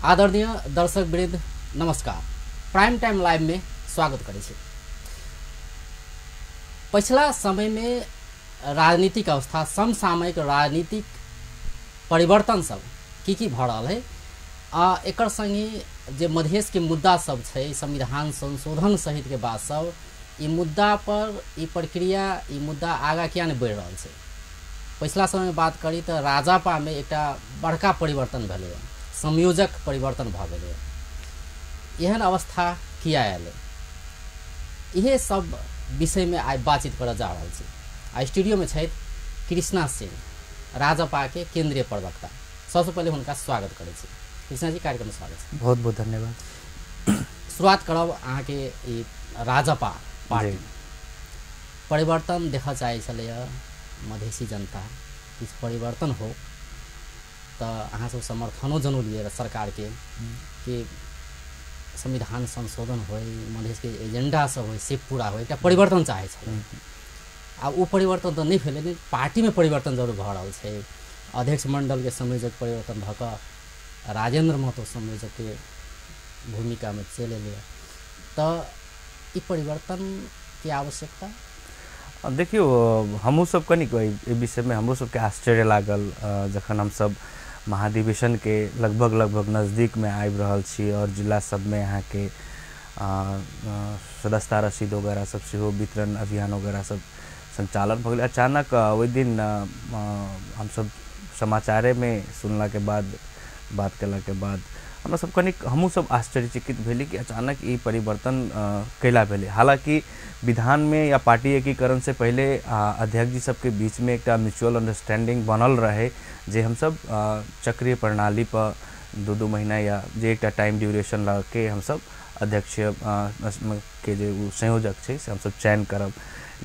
आदरणीय दर्शक वृंद नमस्कार। प्राइम टाइम लाइव में स्वागत करै छी। पछिला समय में राजनीतिक अवस्था, समसामयिक राजनीतिक परिवर्तन सब की भऽ रहल है आ एकर संगे जे मधेश के मुद्दा सब छै, संविधान संशोधन सहित के बात सब, ई मुद्दा पर ई प्रक्रिया, ई मुद्दा आगा किया नहीं बढ़ि रहल छै। पछिला समय में बात करी तऽ राजापा में एकटा बड़का परिवर्तन भेलै, संयोजक परिवर्तन भऽ गेलै। एहन अवस्था किया आयल, इहे सब विषय में आइ बातचीत करऽ जा रहल छी। आ स्टूडियो में छथि कृष्णा सिंह, राजपा के केंद्रीय प्रवक्ता। सबसे पहिले हुनका स्वागत करै छी। कृष्णा जी, कार्यक्रम में स्वागत छै। बहुत बहुत धन्यवाद। शुरुआत करब अहाँके ई राजपा पार्टी परिवर्तन देखऽ चाहै छलैए मधेसी जनता, किछु परिवर्तन हो तऽ अहाँ सब समर्थनो जनौलियै सरकारके कि संविधान संशोधन होय, मधेसके एजेंडा सब होय से पूरा होय, एकटा परिवर्तन चाहै छलै। आ ओ परिवर्तन तऽ नहि भेलै, पार्टीमे परिवर्तन जरूर भऽ रहल छै। अध्यक्ष मण्डलके संयोजक परिवर्तन भऽ कऽ राजेंद्र महतो संयोजकके भूमिकामे चलि एलैए, तऽ ई परिवर्तनके आवश्यकता। देखियौ, हमहूँ सब कनिक एहि विषयमे हमरो सबके आश्चर्य लागल जखन हमसब महाधिवेशनके लगभग लगभग नजदीकमे आबि रहल छी और जिला सबमे अहाँके सदस्यता रसीद वगैरह सब सेहो वितरण अभियान वगैरह सब संचालन भऽ गेलै। अचानक ओहि दिन हमसब समाचारेमे सुनलाके बाद, बात केलाके बाद हमरा सब कनिक हमहूँ सब आश्चर्यचकित भेली कि अचानक ई परिवर्तन कैला भेलै। हालाँकि विधानमे या पार्टी एकीकरण से पहिले अध्यक्ष जी सबके बीचमे एकटा म्यूचुअल अंडरस्टैंडिंग बनल रहे जे हमसब चक्रीय प्रणाली पर 2-2 महीना या जे एकटा टाइम ड्यूरेशन लऽ के हमसब अध्यक्ष के जे ओ संयोजक छै से हमसब चयन करब।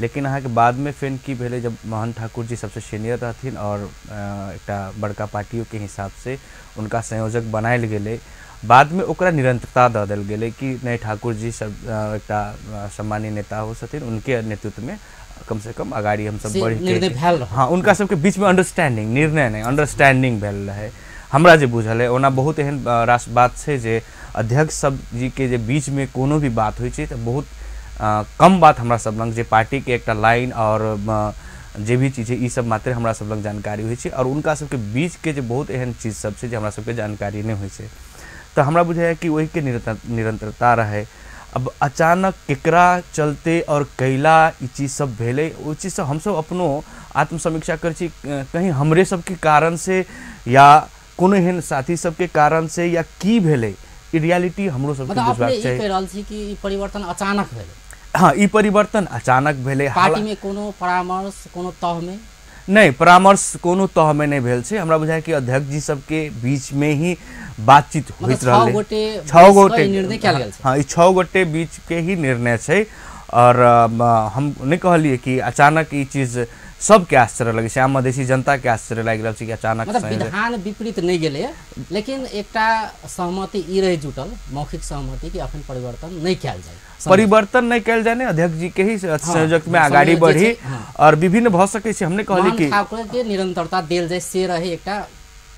लेकिन अहाँके बादमे फेर की भेलै, जब मोहन ठाकुर जी सबसे सीनियर रहथिन और एकटा बड़का पार्टियोके हिसाबसँ उनका संयोजक बनायल गेलै, बादमे ओकरा निरंतरता दऽ देल गेलै कि नहि, ठाकुर जी सब एकटा सम्मानीय नेता हो छथिन, उनके नेतृत्वमे कम से कम अगाड़ी हमसब बढ़ि। हाँ, उनका सबके बीचमे अंडरस्टैंडिंग, निर्णय नहि, अंडरस्टैंडिंग भेल रहै, हमरा जे बुझल है। ओना बहुत एहन रास बात छै जे अध्यक्ष सब जी के जे बीचमे कोनो भी बात होइ छै तऽ बहुत कम बात हमरा सब लग जे पार्टीके एकटा लाइन और जे भी चीज है ई सब मात्र हमरा सब लग जानकारी होइ छै और उनका सबके बीचके जे बहुत एहन चीज सब छै जे हमरा सबके जानकारी नहि होइ छै। तऽ हमरा बुझाइए कि ओहिके निरंतरता रहै। अब अचानक केकरा चलते और कैला ई चीज सब भेलै, ओहि चीजसँ हमसब अपनो आत्मसमीक्षा करै छी, कहीं हमरे सबके कारण से या कोनो एहन साथी सबके कारण से या की भेलै, ई रियलिटी हमरो सबके बुझबाक चाही। कहि रहल छी कि ई परिवर्तन अचानक भेलै। हाँ, ई परिवर्तन अचानक भेलै। पार्टीमे कोनो परामर्श कोनो तहमे नहि, परामर्श कोनो तहमे नहि भेल छै। हमरा बुझाइ कि अध्यक्ष जी सबके बीचमे ही बातचीत होइत रहलै। 6 गोटे निर्णय कयल गेल छै। हाँ, ई 6 गोटे बीच के ही निर्णय छै। और हम नहि कहलियै कि अचानक ई चीज सबके आश्चर्य लगै छै, आम मधेसी जनताके आश्चर्य लागि रहल छै कि अचानक मतलब विधान विपरीत नहि गेलै, लेकिन एकटा सहमति ई रहि जुटल, मौखिक सहमति कि अखन परिवर्तन नहि कयल जाय, परिवर्तन नहि कयल जाय, अध्यक्ष जी के ही संयोजक में अगाड़ी बढ़ी और विभिन्न भऽ सकै छै। हमने कहली कि ठाकुर के निरंतरता देल जाय से रहे एकटा।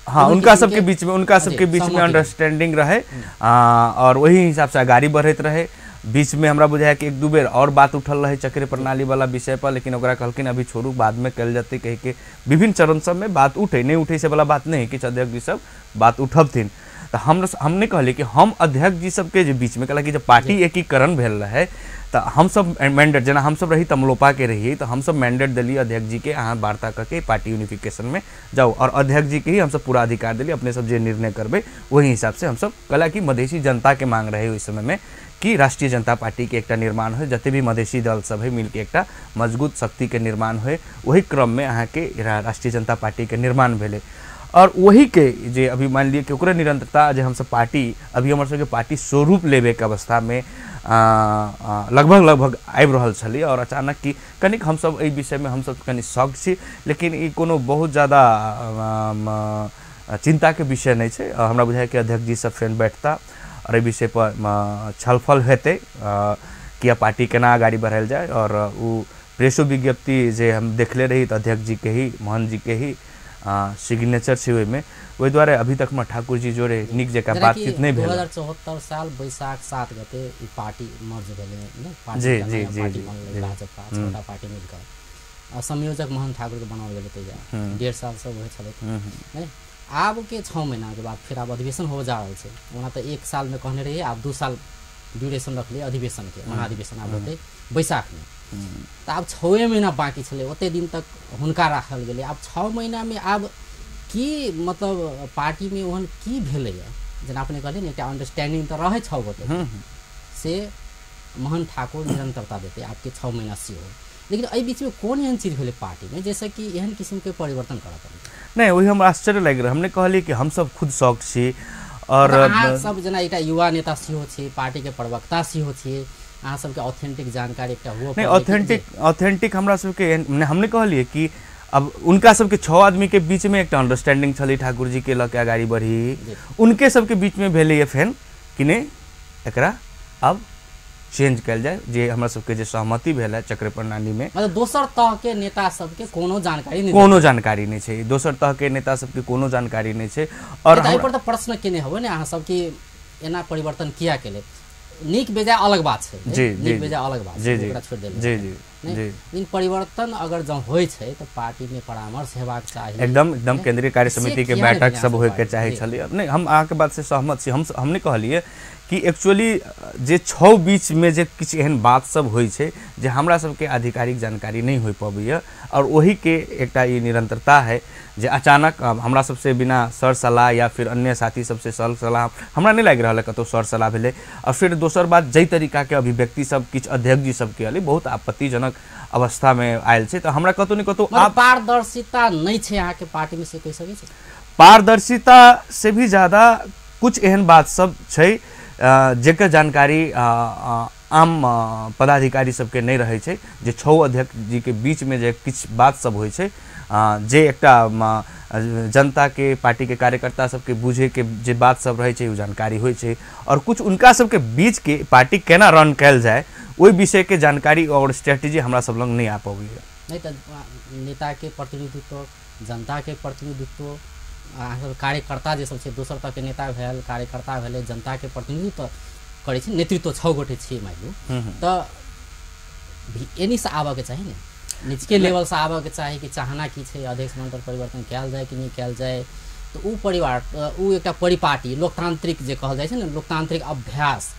हाँ, उनका सबके बीच में, उनका सबके बीच में अंडरस्टैंडिंग रहे और वही हिसाब से अगाड़ी बढ़ैत रहे। बीच में हमरा बुझाय कि 1-2 बेर और बात उठल रहे चक्रीय प्रणाली वाला विषय पर, लेकिन ओकरा कहलखिन अभी छोड़ू, बाद में कयल जेतै कहि के विभिन्न चरण सब में बात उठे, नहीं उठे से वाला बात नहीं कि अध्यक्ष जी सब बात उठबथिन। तऽ हम नहि कहलियै कि हम अध्यक्ष जी सबके जे बीच में कहला कि जब पार्टी एकीकरण भेल रहे तऽ हमसब मैंडेट, जेना हमसब रही तमलोपाके रहियै तऽ हमसब मैंडेट देलियै अध्यक्ष जी के, अहाँ वार्ता कऽ के पार्टी यूनिफिकेशन में जाउ, और अध्यक्ष जी के ही हमसब पूरा अधिकार देलियै, अपने सब जे निर्णय करबै ओहि हिसाब से हमसब कहला कि मधेसी जनता के मांग रहे ओहि समय में कि राष्ट्रीय जनता पार्टी के एकटा निर्माण हो, जते भी मधेसी दल सब है मिलके एकटा मजबूत शक्ति के निर्माण हो। वही क्रम में अहाँके राष्ट्रीय जनता पार्टी के निर्माण भेलै और वही के जे अभी मान लिअ कि ओकरे निरंतरता जे हमसब पार्टी अभी हमर सबके पार्टी स्वरूप लेबेके अवस्थामे लगभग लगभग आबि रहल छलै और अचानक कि कनिक हमसब एहि विषयमे हमसब कनि शक छी, लेकिन ई कोनो बहुत ज़्यादा चिंताके विषय नहि छै। हमरा बुझाइ कि अध्यक्ष जी सब फेर बैठता और एहि विषय पर छलफल हेतै कि पार्टी केना अगाड़ी बढ़ायल जाय। और ओ प्रेसो विज्ञप्ति जे हम देखले रही तऽ अध्यक्ष जी के ही, मोहन जी के ही सिग्नेचर छै ओहिमे, ओहि दुआरे अभी तक हमरा ठाकुर जी जोड़े नीक जकाँ बातचीत नहि भेल। 2074 साल बैसाख 7 गते ई पार्टी मर्ज भेलै ने, जी जी जी भाजपा छोटा पार्टी मिलकर संयोजक मोहन ठाकुर के बनाओल गेलै तहिया, 1.5 साल से वही छलै नहीं। आब के 6 महीना के बाद फिर आब अधिवेशन हो जा रहल छै। ओना तऽ 1 साल में कहने रहिए, आब 2 साल ड्यूरेशन रखलिए अधिवेशन के, महाअधिवेशन आब होतै बैसाख में, तऽ आब 6 महीना बाकी छलै, ओते दिन तक हुनका राखल गेलै। आब 6 महीना में आब की मतलब पार्टी में ओहन की भेलैया, जेना अपने कहलियै ने एकटा अंडरस्टैंडिंग तऽ रहै 6 गोटे से मोहन ठाकुर निरंतरता देतै आपके 6 महीना सेहो, लेकिन एहि बीचमे कोन एहन चीज भेलै पार्टीमे जैसे कि एहन किस्मके परिवर्तन करऽ पड़लै? नहि, वही हमरा आश्चर्य लागि रहल। हमने कहलियै कि हमसब खुद शौक छी और अहाँ सब जेना एकटा युवा नेता सेहो छी, पार्टीके प्रवक्ता सेहो छी, अहाँ सबके ऑथेंटिक जानकारी एकटा हुअ। नहि, ऑथेंटिक हमरा सबके हमने कहलियै कि अब उनका सबके 6 आदमी के बीच में एकटा अंडरस्टैंडिंग छलै ठाकुर जी के लऽ के अगाड़ी बढ़ी, उनके सबके बीच में भेलैए फेन कि नहि एकरा अब चेंज कयल जाय, जे हमरा सबके जे सहमति भेल है चक्र प्रणाली में। मतलब दोसर तह के नेता सबके कोनो जानकारी नहीं, कोनो जानकारी नहीं छै, दोसर तह के नेता सबके कोनो जानकारी नहीं छै। और एहि पर तऽ प्रश्न केने होबै ने अहाँ सब कि एना परिवर्तन किया केले? नीक बेजाय अलग बात छै, नीक बेजाय अलग बात छै, ओकरा छोड़ि देल। जी जी जी। लेकिन परिवर्तन अगर जँ होइ छै तऽ पार्टी में परामर्श हेबाक चाही, एकदम एकदम केंद्रीय कार्य समिति के बैठक सब होय के चाही छलै। नहीं, हम अहाँके बात से सहमत छी। हमने कहलियै कि एक्चुअली जे 6 बीच में जे किछु एहन बात सब होइ छै जे हमरा सबके आधिकारिक जानकारी नहीं हो पबैया, और ओही के एकटा ई निरंतरता है जे अचानक हमरा सबसे बिना सर सलाह या फिर अन्य साथी सबसे सर सलाह हमरा नहीं लागि रहल है कतौ सर सलाह भेलै। और फिर दोसर बात जाहि तरीकाके अभिव्यक्ति सब किछु अध्यक्ष जी सबके अयलै बहुत आपत्तिजनक अवस्थामे आयल छै, तऽ हमरा कतौ ने कतौ पारदर्शिता नहीं छै अहाँके पार्टी में, से कहि सकै छी? पारदर्शिता से भी ज़्यादा कुछ एहन बात सब छै जेकर जानकारी आम पदाधिकारी सबके नहीं रहै छै, जे 6 अध्यक्ष जी के बीच में जे किछु बात सब होइ छै जे एकटा जनता के पार्टी के कार्यकर्ता सबके बुझे के जे बात सब रहै छै ओ जानकारी होइ छै, और कुछ उनका सबके बीच के पार्टी केना रन कयल जाय ओहि विषय के जानकारी और स्ट्रेटेजी हमरा सब लग नहीं आ पबैया। नहीं तऽ नेता के प्रतिनिधित्व, जनता के प्रतिनिधित्व, अहाँ कार्यकर्ता जे सब छै दोसर तरहके नेता भेल, कार्यकर्ता भेलै, जनता के प्रतिनिधित्व करै छै, नेतृत्व 6 गोटे छियै मानि लियौ, तऽ एनीसँ आबऽके चाही ने, निचके लेवलसँ आबऽके चाही कि चाहना की छै, अध्यक्ष मण्डल परिवर्तन कयल जाय कि नहि कयल जाय। तऽ ओ परिवार ओ एकटा परिपाटी लोकतांत्रिक जे कहल जाइ छै ने, लोकतांत्रिक अभ्यास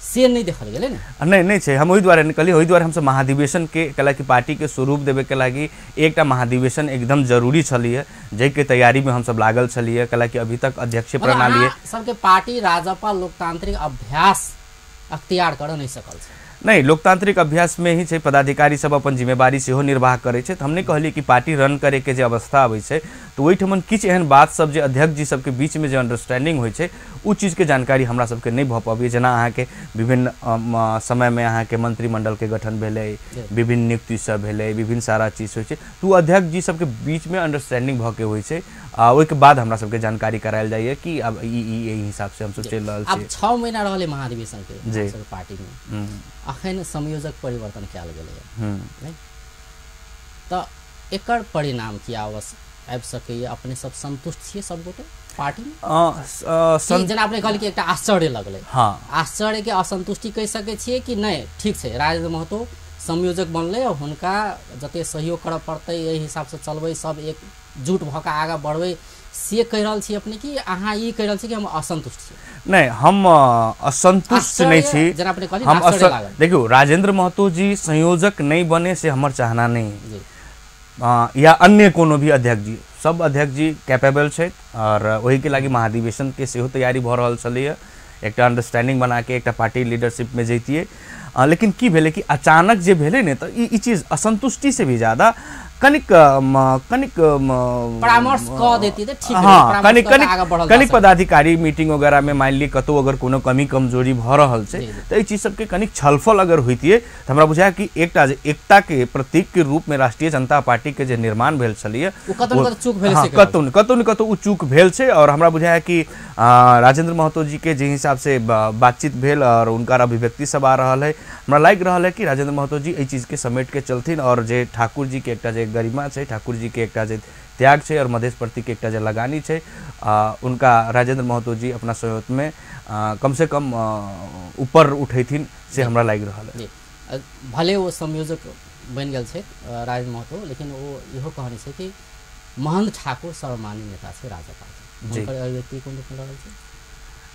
से नहीं देखल गेलै ने। नहीं नहीं छै, हम ओहि दुआरे कहलियै, ओहि दुआरे हमसब महाधिवेशन के कहला कि पार्टी के स्वरूप देबे के लागि एकटा महाधिवेशन एकदम जरूरी छलियै, जाहिके तैयारी में हमसब लागल छलियै। कहला कि अभी तक अध्यक्ष प्रणाली सबके पार्टी राजपा लोकतांत्रिक अभ्यास अख्तियार कर नहीं सकल छै। नहीं, लोकतांत्रिक अभ्यास में ही छै, पदाधिकारी सब अपन जिम्मेवारी सेहो निर्वाह करै छै। तऽ हमने कहलियै कि पार्टी रन करे के जे अवस्था अबै छै तऽ ओहिठमन किछु एहन बात सब जे अध्यक्ष जी सबके बीच में जे अंडरस्टैंडिंग होइ छै ओ चीजके जानकारी हमरा सबके नहीं भऽ पबैया। जेना अहाँके विभिन्न समय में अहाँके मंत्रिमंडल के गठन भेलै, विभिन्न नियुक्ति सब भेलै, विभिन्न सारा चीज होइ छै, तऽ ओ अध्यक्ष जी सबके बीच में अंडरस्टैंडिंग भऽ के होइ छै, आ ओहिके बाद हमरा सबके जानकारी करायल जाइए कि अब ई एहि हिसाब से हमसब चलि रहल छी। आब 6 महीना रहलै महाधिवेशन के पार्टी में, अखन संयोजक परिवर्तन कयल गेलैए, तऽ एकर परिणाम की आबि सकैए? अपने सब संतुष्ट छियै सब गोटे पार्टी में? जेना अपने कहलियै कि एकटा आश्चर्य लगलै, हाँ, आश्चर्य के असंतुष्टि कहि सकै छियै कि नहि? ठीक छै, राजेंद्र महतो संयोजक बनलै, हुनका जते सहयोग करऽ पड़तै एहि हिसाबसँ चलबै, सब एकजुट भऽ कऽ आगाँ बढ़बै, से कहि रहल छी अपने कि अहाँ ई कहि रहल छी कि हम असंतुष्ट छी? नहीं, हम असंतुष्ट नहीं छी। जेना अपने कहलियै आश्चर्य लागल। देखियौ, राजेंद्र महतो जी संयोजक नहीं बने से हमर चाहना नहीं, या अन्य कोनो भी अध्यक्ष जी, सब अध्यक्ष जी कैपेबल छथि और ओहिके लागि महाधिवेशन के सेहो तैयारी भऽ रहल छलैए, एकटा अंडरस्टैंडिंग बना के एकटा पार्टी लीडरशिप में जैतियै। लेकिन की भेलै कि अचानक जे भेलै ने तऽ ई चीज असंतुष्टि से भी ज़्यादा कनिक कनिक परामर्श कऽ देती तऽ ठीक। हाँ, कनिक कनिक कनिक पदाधिकारी मीटिंग वगैरह में मान ली कतौ अगर कोनो कमी कमजोरी भऽ रहल छै तऽ एहि चीज सबके कनिक छलफल अगर होइतियै तऽ हमरा बुझाय कि एकटा जे एकता के प्रतीक के रूप में राष्ट्रीय जनता पार्टी के जे निर्माण भेल छलैए कतौ न कतौ ओ चूक भेल छै। और हमरा बुझाय कि राजेंद्र महतो जी के जे हिसाब से बातचीत भेल और उनकर अभिव्यक्ति सब आ रहल है, हमरा लागि रहल है कि राजेंद्र महतो जी एहि चीज के समेट के चलथिन और जे ठाकुर जी के एकटा जे गरिमा छै, ठाकुर जी के एकटा जे त्याग छै और मधेश प्रतिके एकटा जे लगानी छै, उनका राजेंद्र महतो जी अपना सहयोगमे कम से कम ऊपर उठेथिन से हमरा लागि रहल है। भले वो संयोजक बनि गेल छै राजेंद्र महतो, लेकिन वो इहो कहने छै कि महंत ठाकुर सर्वमान्य नेता छै राजपा के, हुनकर अभिव्यक्ति कोन रूपमे रहल छै?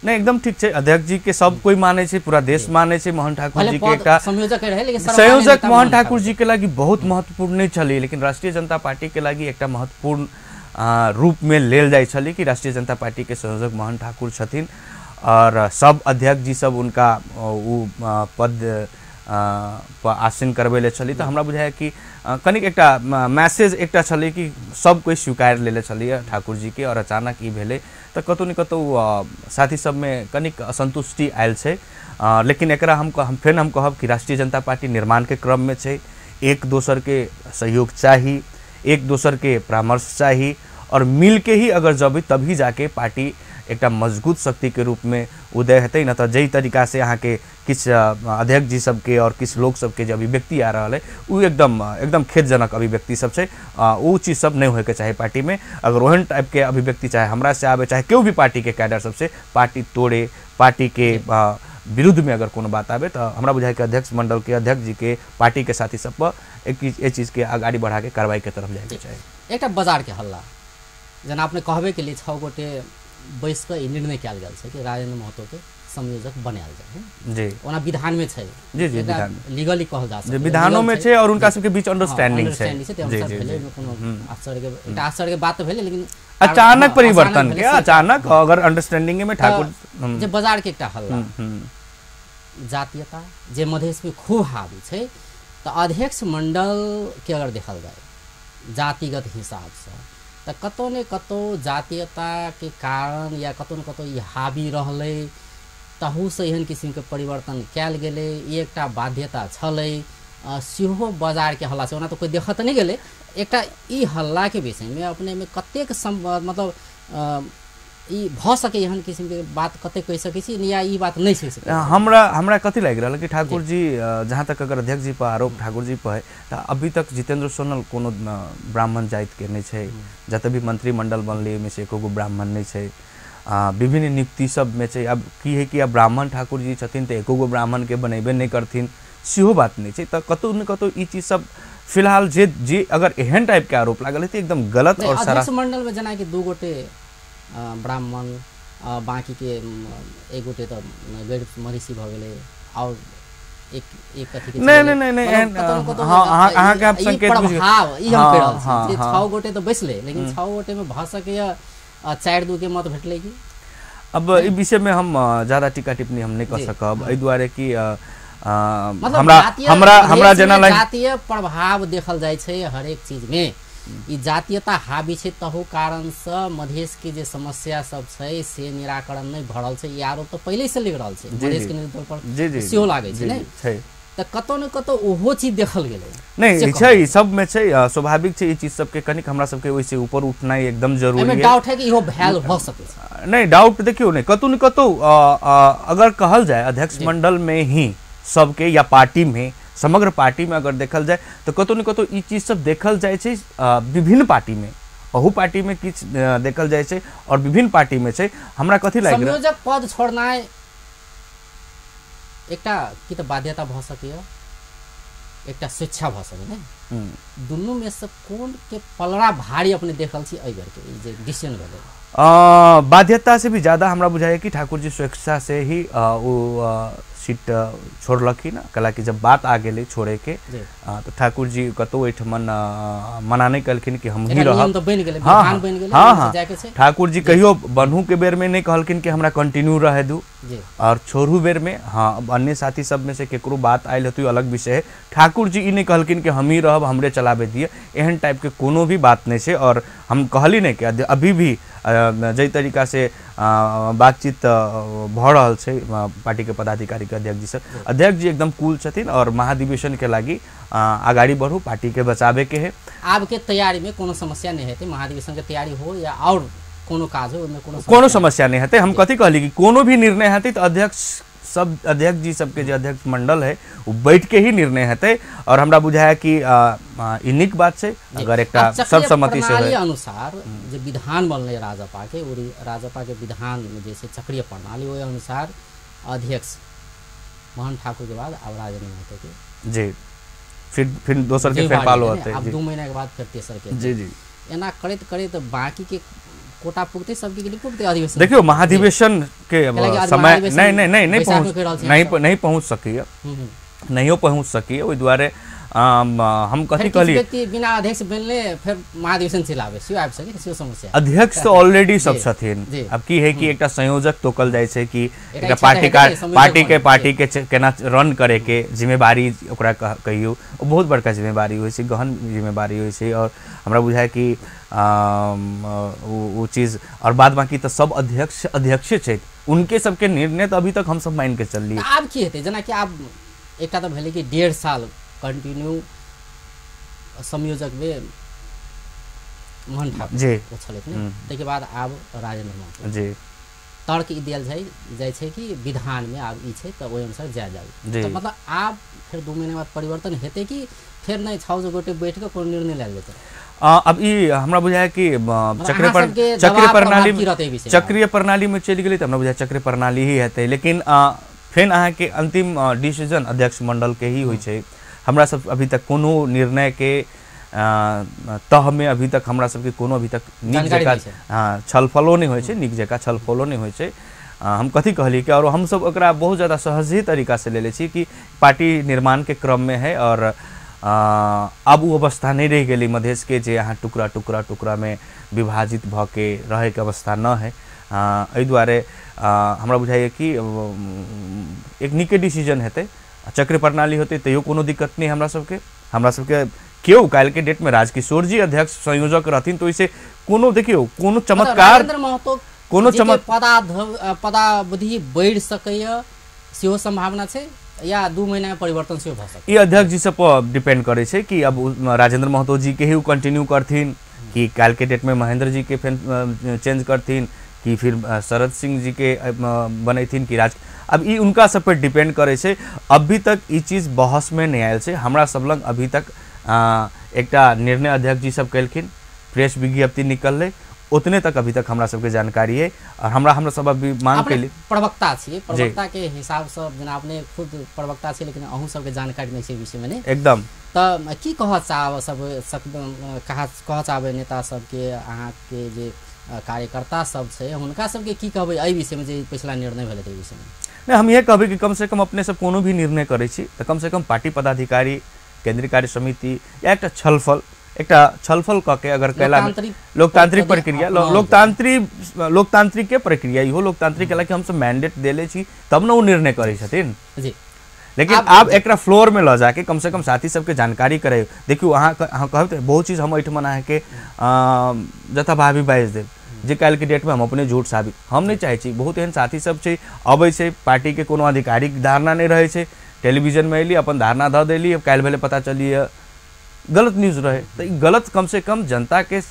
नहीं, एकदम ठीक छै। अध्यक्ष जी के सब कोई माने छै, पूरा देश माने छै। मोहन ठाकुर जी के एकटा संयोजक रहे, लेकिन संयोजक मोहन ठाकुर जी के लागि बहुत महत्वपूर्ण नहीं छलै, लेकिन राष्ट्रीय जनता पार्टी के लागि एकटा महत्वपूर्ण रूप में लेल जाइ छलै कि राष्ट्रीय जनता पार्टी के संयोजक मोहन ठाकुर छथिन और सब अध्यक्ष जी सब उनका वो पद आसीन करबै ले छली। तो हमरा बुझाय कि कनिक एकटा मैसेज एकटा छलै कि सब कोई स्वीकार लेले छलियै ठाकुर जी के और अचानक ई भेलै तऽ कतौ न कतौ साथी सबमे कनिक असंतुष्टि आयल छै। लेकिन एकरा हम फेर हम कहब कि राष्ट्रीय जनता पार्टी निर्माण के क्रम में छै, एक दोसर के सहयोग चाही, एक दोसर के परामर्श चाही और मिल के ही अगर जब तभी जाके पार्टी एकटा मजबूत शक्ति के रूप में उदय हेतै। न तऽ जाहि तरीका से अहाँके किछु अध्यक्ष जी सबके और किछु लोक सबके जे अभिव्यक्ति आ रहल है उ एकदम एकदम खेदजनक अभिव्यक्ति सब छै। उ चीज सब नहीं होइके चाही पार्टी में। अगर ओहन टाइप के अभिव्यक्ति चाहे हमरा से आवे चाहे केओ भी पार्टी के कैडर सबसे पार्टी तोड़े, पार्टी के विरुद्ध में अगर कोनो बात आवे तो हमरा बुझाय कि अध्यक्ष मंडल के अध्यक्ष जी के पार्टी के साथी सब पर एक चीज के अगाड़ी बढ़ा के कार्रवाई के तरफ जाए के चाही। एकटा बाजार के हल्ला जेना अपने कहबे के लिए 6 गोटे बैस कऽ ई निर्णय कयल गेल छै कि राजेंद्र महतो के संयोजक बनायल जाय जी। ओना विधान में छै जी जी, विधान लीगली कहल जा सकै विधानों में छै और उनका सबके बीच अंडरस्टैंडिंग छै। जी जी, कोनो आश्चर्य के एकटा आश्चर्य के बात भेलै, लेकिन अचानक परिवर्तन के अचानक अगर अंडरस्टैंडिंग में ठाकुर जे बाजार के एकटा हल्ला जातीयता जे मधेश में खूब हावी छै, तऽ अध्यक्ष मंडल के अगर देखल जाय जातिगत हिसाब से तऽ कतौ ने कतौ जातीयता के कारण या कतौ ने कतौ ई हावी रहलै, तहूसँ एहन किसिमके परिवर्तन कयल गेलै, ई एकटा बाध्यता छलै। सेहो बाजारके हल्ला छै, ओना तऽ कोइ देखऽ तऽ नहि गेलै। एकटा ई हल्लाके विषयमे अपनेमे कतेक मतलब ई भऽ सकै एहन किसिमके बात कतेक कहि सकै छी या ई बात नहि कहि सकै? हमरा हमरा कथी लागि रहल कि ठाकुर जी जहाँ तक अगर अध्यक्ष जी पर आरोप ठाकुर जी पर है तऽ अभी तक जितेंद्र सोनल कोनो ब्राह्मण जातिके नहि छै, जते भी मंत्रिमंडल बनलै ओहिमे से एको गो ब्राह्मण नहि छै। विभिन्न नियुक्ति सबमे छै। अब की है कि अब ब्राह्मण ठाकुर जी छथिन तऽ एको गो ब्राह्मणके बनेबे नहि करथिन सेहो बात नहि छै। तऽ कतौ ने कतौ ई चीज सब फिलहाल जे जे अगर एहन टाइप के आरोप लागल है तऽ एकदम गलत। और अध्यक्ष मंडल में जेनाकि 2 गोटे ब्राह्मण बाकी के एक गोटे तऽ गैर मधेसी भऽ गेलै और एक एक कथी के नहीं नहीं नहीं हां अहाँ के आप संकेत प्रभाव ई हम कहि रहल छी जे 6 गोटे तऽ बैसलै, लेकिन 6 गोटे में भऽ सकैया 4-2 के मत भेटलै कि? अब ई विषय में हम ज्यादा टीका टिप्पणी हम नहीं कर सकब, एहि दुआरे कि हमरा हमरा हमरा जेना जातीय प्रभाव देखल जाइ छै हरेक चीज में। ई जातीयता हावी छै तहु कारणसँ मधेश के जे समस्या सब छै से निराकरण नहि भऽ रहल छै। ई आरोप तऽ पहिले से लागि रहल छै मधेश के नेतृत्व पर सेहो लागै छै ने, तऽ कतौ ने कतौ ओहो चीज देखल गेलै नहीं छै। ई सब में छै, स्वाभाविक छै ई चीज सबके कनिक हमरा सबके ओहिसे ऊपर उठनाइ एकदम जरूरी है। एहिमे डाउट है कि इहो भेल भऽ सकै छै? नहीं डाउट देखियौ नहीं, कतौ ने कतौ अगर कहल जाय अध्यक्ष मंडल में ही सबके या पार्टी में समग्र पार्टी में अगर देखल जाए तो कतौ ने कतौ ई चीज सब देखल जाइ छै। विभिन्न पार्टी में अहू पार्टी में किछु देखल जाइ छै और विभिन्न पार्टी में छै। हमरा कथी लागि रहल संयोजक पद छोड़नाइ एकटा की तऽ बाध्यता भऽ सकैया, एकटा स्वेच्छा भऽ सकै ने, दुनू में से कोन के पलड़ा भारी अपने देखल छी एहि बेर के ई जे डिसीजन भेलै? बाध्यता से भी ज्यादा हमरा बुझाइए कि ठाकुर जी स्वेच्छा से ही वो सीट छोड़लखिन। कला कि जब बात आ गेलै छोड़े के तो ठाकुर जी कतौ एहिठमन मना नहि कलखिन कि हम ही रहब। हाँ हाँ, ठाकुर जी कहियो बनहू के बेर में नहीं कहलखिन कि हमरा कंटिन्यू रहे दू और छोड़ू बेर में। हाँ, अन्य साथी सब में से केकरो बात आयल हेतै अलग विषय है। ठाकुर जी ई नहीं कहलखिन कि हम ही रहब हमरे चलाबे दिए, एहन टाइप के कोनो भी बात नहीं छै। और हम कहली नहीं कि अभी भी जाहि तरीका से बातचीत भऽ रहल छै पार्टी के पदाधिकारी के अध्यक्ष जी से, अध्यक्ष जी एकदम कूल छथिन और महाधिवेशन के लागि अगाड़ी बढ़ू, पार्टी के बचाबे के है। आब के तैयारी में कोनो समस्या नहीं हेतै, महाधिवेशन के तैयारी हो या और कोनो काज हो ओहिमे कोनो समस्या नहीं हेतै। हम कथी कहली कि कोनो भी निर्णय हेतै तऽ अध्यक्ष सब अध्यक्ष जी सबके जे अध्यक्ष मंडल है ओ बैठ के ही निर्णय हेतै। और हमरा बुझाया कि ई नीक बात छै अगर एकटा सर्वसम्मति से प्रणाली अनुसार जे विधान बनलै राजपा के, ओ राजपा के विधान में जे छै चक्रीय प्रणाली, ओहि अनुसार अध्यक्ष मोहन ठाकुर के बाद आब राजेंद्र महतो के जी फिर दोसर के फेर पालो होतै, आब 2 महीना के बाद फिर तेसर के जी जी एना करैत करैत बाकी के कोटा पुगतै सबके के लिए पुगतै अधिवेशन। देखियो महाधिवेशन के समय नहीं नहीं नहीं नहीं पहुंच नहीं पहुंच सकीय, नहियो पहुंच सकीय। ओहि दुआरे हम कथी कहली बिना अध्यक्ष बनले फिर महाधिवेशन चलावे सेहो आबि सकै, सेहो समस्या। अध्यक्ष तो ऑलरेडी सब छथिन, अब की है कि एकटा संयोजक तोकल जाइ छै कि एकटा पार्टी का पार्टी के केना रन करे के जिम्मेवारी ओकरा कहियो, बहुत बड़का जिम्मेवारी होइ छै, गहन जिम्मेवारी होइ छै। और हमरा बुझाय कि वो चीज और बाद बाकी तो सब अध्यक्ष अध्यक्ष छथि, उनके सबके निर्णय तो अभी तक हम सब मान के चललियै। आब की हेतै, जेनाकि आब एकटा तऽ भेलै कि 1.5 साल कंटिन्यू संयोजक में मोहन ठाकुर जी ओ छलथि ने, ताहिके बाद आब राजेंद्र महतो जी। तर्क ई देल जाइ छै कि विधान में आब ई छै तऽ ओहि अनुसार जाय जाउ, तऽ मतलब आब फेर 2 महीना बाद परिवर्तन हेतै कि फेर नहि 6 गोटे बैठ कऽ कोनो निर्णय लेल जेतै? अब ई हमरा बुझाय कि चक्रीय प्रणाली में चलि गेलै तऽ हमरा बुझाय चक्रीय प्रणाली ही हेतै, लेकिन फेर अहाँके अंतिम डिसीजन अध्यक्ष मंडल के ही होइ छै। हमरा सब अभी तक कोनो निर्णय के तह में अभी तक हमरा सबके कोनो अभी तक नीक जकाँ हाँ छलफलो नहीं होइ छै, नीक जकाँ छलफलो नहीं होइ छै। हम कथी कहली कि और हम सब ओकरा बहुत ज़्यादा सहज ही तरीका से लेले छी कि पार्टी निर्माण के क्रम में है और अब वो अवस्था नहीं रहि गेलै मधेश के जे अहाँ टुकड़ा टुकड़ा टुकड़ा में विभाजित भऽ के रहैके अवस्था न है। एहि दुआरे हमरा बुझाइए कि एक नीके डिसीजन हेतै, चक्र प्रणाली होतै तैयो कोनो दिक्कत नहीं। हमरा सबके केओ काल्हि के डेट में राजकिशोर जी अध्यक्ष संयोजक रहथिन तो इसे कोनो देखियो कोनो चमत्कार कोनो पदावधि बढ़ि सकैए सेहो संभावना छै या 2 महीना में परिवर्तन सेहो भऽ सकैए। ई अध्यक्ष जी सब पर डिपेंड करै छै कि अब राजेंद्र महतो जी के ही कंटिन्यू करथिन कि काल्हि के डेट में महेंद्र जी के फेर चेंज करथिन कि फिर शरद सिंह जी के बनैथिन कि राज, अब ई उनका सब पर डिपेंड करै छै। अभी तक ई चीज बहस में नहीं आयल छै, हमरा सब लग अभी तक एकटा निर्णय अध्यक्ष जी सब केलखिन, प्रेस विज्ञप्ति निकललै, उतने तक अभी तक हमरा सबके जानकारी है। और हमरा सब अभी मांग के प्रवक्ता छी, प्रवक्ता के हिसाब से जेना अपने खुद प्रवक्ता छी लेकिन अहूँ सबके जानकारी नहीं छै विषय में ने एकदम, तऽ की कहऽ चाहब सब कह चाहबै नेता सबके, अहाँके जे कार्यकर्ता सब छै हुनका सबके की कहबै एहि विषय में जे पिछला निर्णय भेलै ताहि विषय में? नहीं, हम यह कहबै कि कम से कम अपने सब कोनो भी निर्णय करै छी तऽ कम से कम पार्टी पदाधिकारी, केंद्रीय कार्य समिति या एकटा छलफल कऽ के अगर कैला लोकतांत्रिक प्रक्रिया लोकतांत्रिक के प्रक्रिया इहो लोकतांत्रिक कैला कि हम सब मैंडेट देले छी तब न ओ निर्णय करै छथिन जी। लेकिन आब एकरा फ्लोर में लऽ जाके कम से कम साथी सबके जानकारी करे। देखियौ अहाँ कहब तऽ बहुत चीज हम एहिठमन अहाँके जथाभावी बाजि देब जे काल्हि के डेट में हम अपने झूठ साबित हम नहीं चाहै छी। बहुत एहन साथी सब छै अबै छै, पार्टी के कोनो आधिकारिक धारणा नहीं रहै छै, टेलीविजन में अयली अपन धारणा धऽ देली, अब काल्हि भेलै पता चलिए गलत न्यूज़ रहे, तो गलत कम से कम जनता के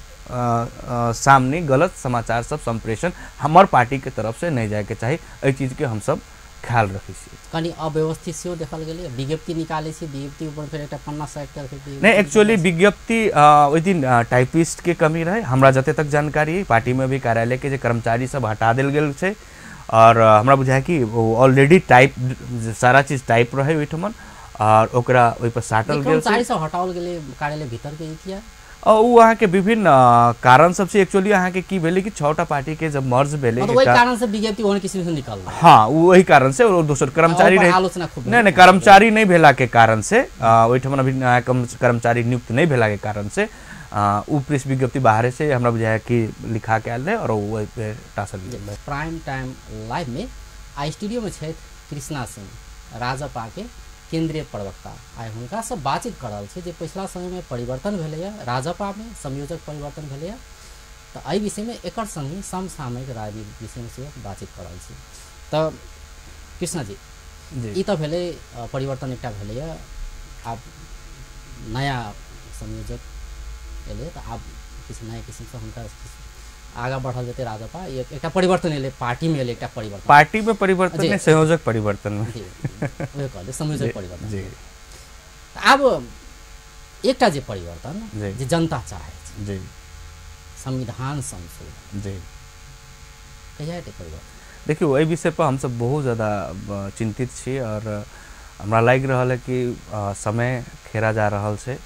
सामने गलत समाचार सब संप्रेषण हमार पार्टी के तरफ से नहीं जाए के चाही। एहि चीज के हम सब ख्याल रखै छी। कनि अव्यवस्थित सेहो देखल गेलै, विज्ञप्ति निकालै छी, विज्ञप्ति ऊपर फेर एकटा पन्ना साइड करके नहीं, एक्चुअली विज्ञप्ति ओहि दिन टाइपिस्ट के कमी रहे, हमरा जते तक जानकारी पार्टी में भी कार्यालय के जे कर्मचारी सब हटा देल गेल छै और हमरा बुझाय कि ऑलरेडी टाइप सारा चीज टाइप रहे ओहिठमन और ओकरा ओहि पर साटल गेल, कर्मचारी सब हटाओल गेलै कार्यालय भीतर के किया और उ अहाँके विभिन्न कारण सबसे एक्चुअली अहाँके की भेलै कि 6टा पार्टी के जब मर्ज भेलै मतलब ओहि कारण से विज्ञप्ति ओहन किसिम से निकलल, हाँ ओहि कारण से और दोसर कर्मचारी रहे, आलोचना खूब नहीं नहीं कर्मचारी नहीं भेला के कारण से ओहिठमन अभी कर्मचारी नियुक्त नहीं भेला के कारण से उ प्रेस विज्ञप्ति बाहर से हमरा बुझाय कि लिखा के आयल रहे और ओहि पे टासल गेल। प्राइम टाइम लाइव में आ स्टूडियो में छथि कृष्णा सिंह, राजपा के केंद्रीय प्रवक्ता। आइ हुनका से बातचीत कर रहल छी जे पिछला समय में परिवर्तन भेलैया राजपा में, संयोजक परिवर्तन भेलैया, तऽ एहि विषय में एकर संग समसामयिक राजनीतिक विषय में सेहो बातचीत कर रहल छी। तऽ कृष्णा जी, ई तऽ भेलै परिवर्तन एकटा भेलैया, आब नया संयोजक एलै तऽ आब किछु नया किसिमसँ हुनका आगा बढ़ल जेतै राजपा, एकटा परिवर्तन एलै पार्टीमे, एलै एकटा परिवर्तन, पार्टीमे परिवर्तन नहि, संयोजक परिवर्तन जी, उहे कहले संयोजक परिवर्तन जी। आब एकटा जे परिवर्तन जे जनता चाहे छै जी, संविधान संशोधन जी, कहिया हेतै परिवर्तन? देखियौ एहि विषय पर हमसब बहुत ज़्यादा चिंतित छी और हमरा लागि रहल है कि समय खेरा जा रहल छै।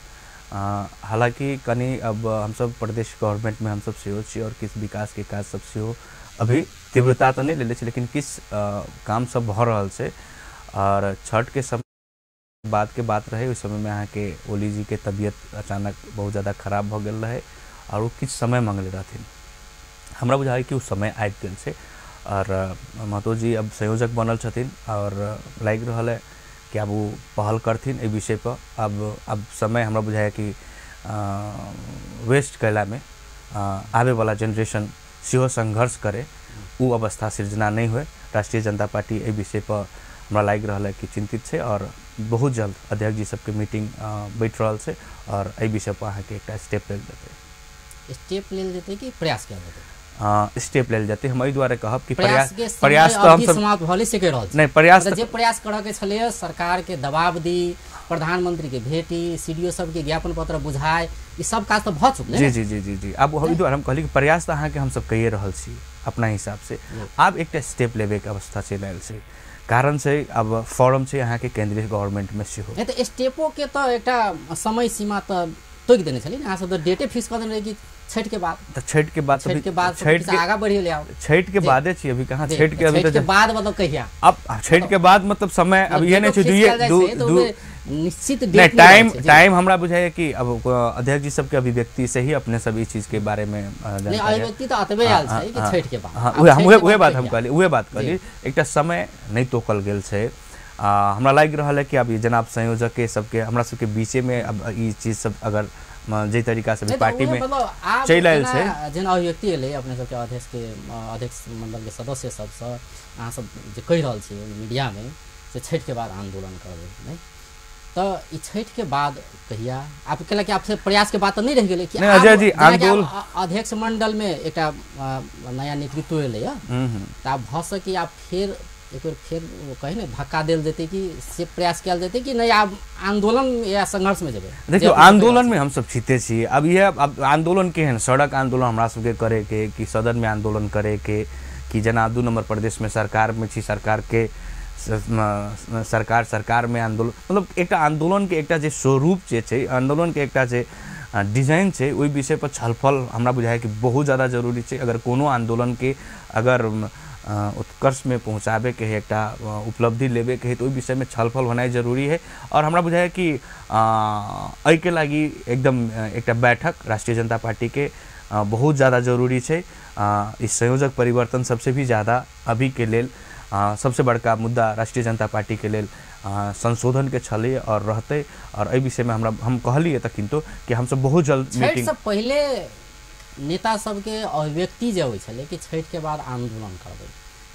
हालाँकि कनि अब हमसब प्रदेश गवर्नमेंट में हमसब सेहो छी और किछु विकास के काज सब सेहो अभी तीव्रता तऽ नहि लेले छै, लेकिन किछु काम सब भऽ रहल छै। और छठ के समय बाद के बात रहे, ओहि समय में अहाँके ओली जी के तबियत अचानक बहुत ज़्यादा खराब भऽ गेल रहे और ओ किछु समय मंगले रहथिन। हमरा बुझाइ कि ओ समय आबि गेल छै और महतो जी अब संयोजक बनल छथिन और लागि रहल है कि आब ओ पहल करथिन एहि विषय पर। अब समय हमरा बुझाइए कि वेस्ट कयलामे आबैवला जेनरेशन सेहो संघर्ष करे, ओ अवस्था सृजना नहि होय। राष्ट्रीय जनता पार्टी एहि विषय पर हमरा लागि रहल है कि चिंतित छै और बहुत जल्द अध्यक्ष जी सबके मीटिंग बैठ रहल छै और एहि विषय पर अहाँके एकटा स्टेप लेल जेतै। स्टेप लेल जेतै कि प्रयास कयल जेतै? स्टेप लेल जेतै। हम एहि दुआरे कहब कि प्रयास प्रयास तऽ हम समाप्त भले से कहि रहल छी, नहि प्रयास जे प्रयास करऽ के छलै सरकार के दबाव दी, प्रधानमंत्री के भेटी, सीडीओ सबके ज्ञापन पत्र बुझाए, ई सब काज तऽ भऽ चुकलै। जी जी जी जी जी, आब एहि दुआरे हम कहली कि प्रयास तऽ अहाँके हमसब कहिए रहल छी अपना हिसाब से। आब एकटा स्टेप लेबेके अवस्था चलि आयल छै, कारण छै अब फॉरम छै अहाँके केंद्रीय गवर्नमेंट में सेहो। नहि तऽ स्टेपो के तऽ एकटा समय सीमा तऽ तोकि देने छलै ने, अहाँ सब तऽ डेटे फिक्स कऽ देने रही कि छठ के बाद। तऽ छठ के बाद, छठ के बाद छठ के आगा बढ़ि गेलै। आब छठ के बादे छी, अभी कहाँ छठ के, अभी छठ के बाद मतलब कहिया? अब छठ के बाद मतलब समय अभी ये नहीं छै, दू निश्चित डेट नहीं, टाइम हमरा बुझाइए कि अब अध्यक्ष जी सबके अभिव्यक्ति से ही अपने सब इस चीज के बारे में नहीं, अभिव्यक्ति तो अतबे आयल छै कि छठ के बाद। हां, हम उहे बात हम कहली, उहे बात कहली, एकटा समय नहीं तोकल गेल छै। हमरा लागि रहल है कि अब जनाब संयोजक के सबके हमरा सबके बीचे में अब ई चीज सब अगर जे तरीका से पार्टी में चलि आयल छै, जेना अभिव्यक्ति एलै अपने सबके अध्यक्ष के, अध्यक्ष मंडल के सदस्य सबसँ अहाँ सब जे कहि रहल छी मीडिया में से छठ के बाद आंदोलन करबै, नहीं तऽ ई छठ के बाद कहिया? आप कहला कि आपसे प्रयास के बात तऽ नहीं रहि गेलै कि अजय जी आंदोलन अध्यक्ष मंडल में एकटा नया नेतृत्व एलै तऽ आब भऽ सकी आप फेर एक बेर फेर कहे ने धक्का देल जेतै कि से प्रयास कयल जेतै कि नहीं आब आंदोलन या संघर्ष में जेबै? देखियौ आंदोलन में हमसब छिते छी। अब यह अब आंदोलन केहन, सड़क आंदोलन हमरा सबके करे के कि सदन में आंदोलन करे के कि जेना 2 नंबर प्रदेश में सरकार में छी, सरकार के सरकार सरकार में आंदोलन, मतलब एकटा आंदोलन के एकटा जे स्वरूप जे छै, आंदोलन के एकटा जे डिजाइन छै, ओहि विषय पर छलफल हमरा बुझाइ कि बहुत ज़्यादा जरूरी छै। अगर कोनो आंदोलन के अगर उत्कर्ष में पहुँचाबे के है, एकटा उपलब्धि लेबे के है, तो ओहि विषय में छलफल होनाइ जरूरी है। और हमरा बुझाइ कि एहिके लागि एकदम एकटा बैठक राष्ट्रीय जनता पार्टी के बहुत ज़्यादा जरूरी छै। इस संयोजक परिवर्तन सबसे भी ज़्यादा अभी के लेल सबसे बड़का मुद्दा राष्ट्रीय जनता पार्टी के लेल संशोधन के छलै और रहतै। और एहि विषय में हमरा हम कहलियै तऽ किन्तु कि हमसब बहुत जल्द मीटिंग से पहिले नेता सबके अभिव्यक्ति जे होइ छलै कि छठ के बाद आंदोलन करबै,